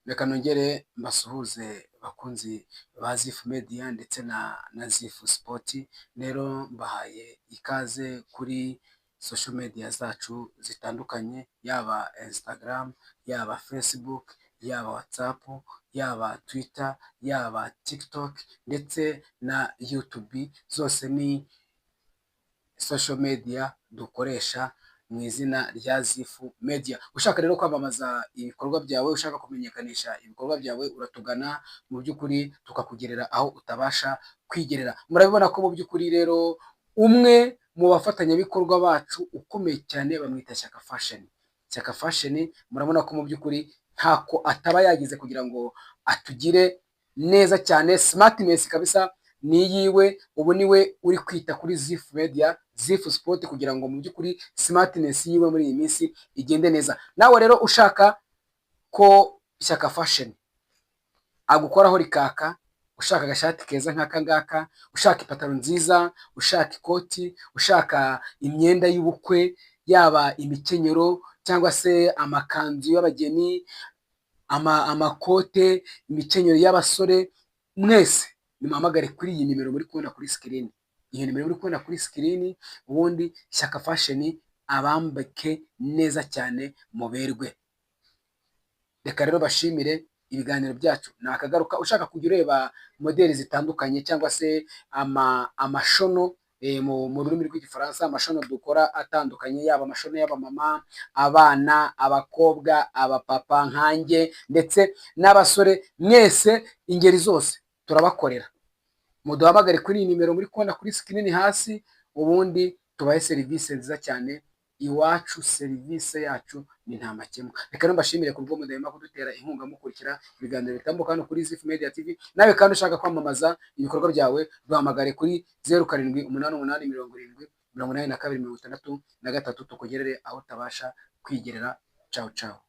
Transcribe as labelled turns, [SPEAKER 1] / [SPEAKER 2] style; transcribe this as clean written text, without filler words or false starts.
[SPEAKER 1] Reka nongere mbasuhuze bakunzi ba Zifu Media ndetse na Zifu Sport. Rero mbahaye ikaze kuri social media zacu zitandukanye, yaba Instagram, yaba Facebook, yaba WhatsApp, yaba Twitter, yaba TikTok ndetse na YouTube, zose ni social media dukoresha mu izina rya Zifu Media. Ushaka rero kwamamaza ibikorwa byawe, ushaka kumenyekanisha ibikorwa byawe, uratugana mu by'ukuri tukakugerera aho utabasha kwigerera. Murabibona ko mu by'ukuri rero umwe mu bafatanyabikorwa bacu ukomeye cyane bamwita Shyaka Fashion. Shyaka Fashion murabona ko mu by'ukuri ntako ataba yagize kugira ngo atugire neza cyane. Smartness kabisa ni iyiwe, ubu niwe uri kwita kuri Zifu Media, Zifu Sport, kugira ngo mu by'ukuri smartness yiwe muri iyi minsi igende neza. Nawe rero ushaka ko Shyaka Fashion agukoraho rikaka, ushaka agashati keza nk'aka ngaka, ushaka ipantaro nziza, ushaka ikoti, ushaka imyenda y'ubukwe, yaba imikenyero cyangwa se amakanzu y'abageni, amakote, imikenyero y'abasore, mwese nimuhamagare kuri iyi nimero muri kubona kuri screen. Iyo nimero muri kubona kuri screen, ubundi Shyaka Fashion abambike neza cyane muberwe. Reka rero bashimire, ibiganiro byacu nakagaruka. Ushaka kujya ureba modeli zitandukanye cyangwa se amashono mu rurimi rw'Igifaransa, amashono dukora atandukanye, yaba amashono y'abamama, abana, abakobwa, abapapa nkanjye ndetse n'abasore, mwese ingeri zose turabakorera. Muduhamagare kuri iyi nimero muri kubona kuri screen hasi, ubundi tubahe serivisi nziza cyane. Iwacu serivisi yacu ni nta makemwa. Reka rero mbashimire ku bwo mudahwema kudutera inkunga mukurikira ibiganiro bitambuka hano kuri Zifu Media TV. Nawe kandi ushaka kwamamaza ibikorwa byawe, duhamagare kuri 0788 70 82 63, tukugerere aho utabasha kwigerera. Cawu cawu.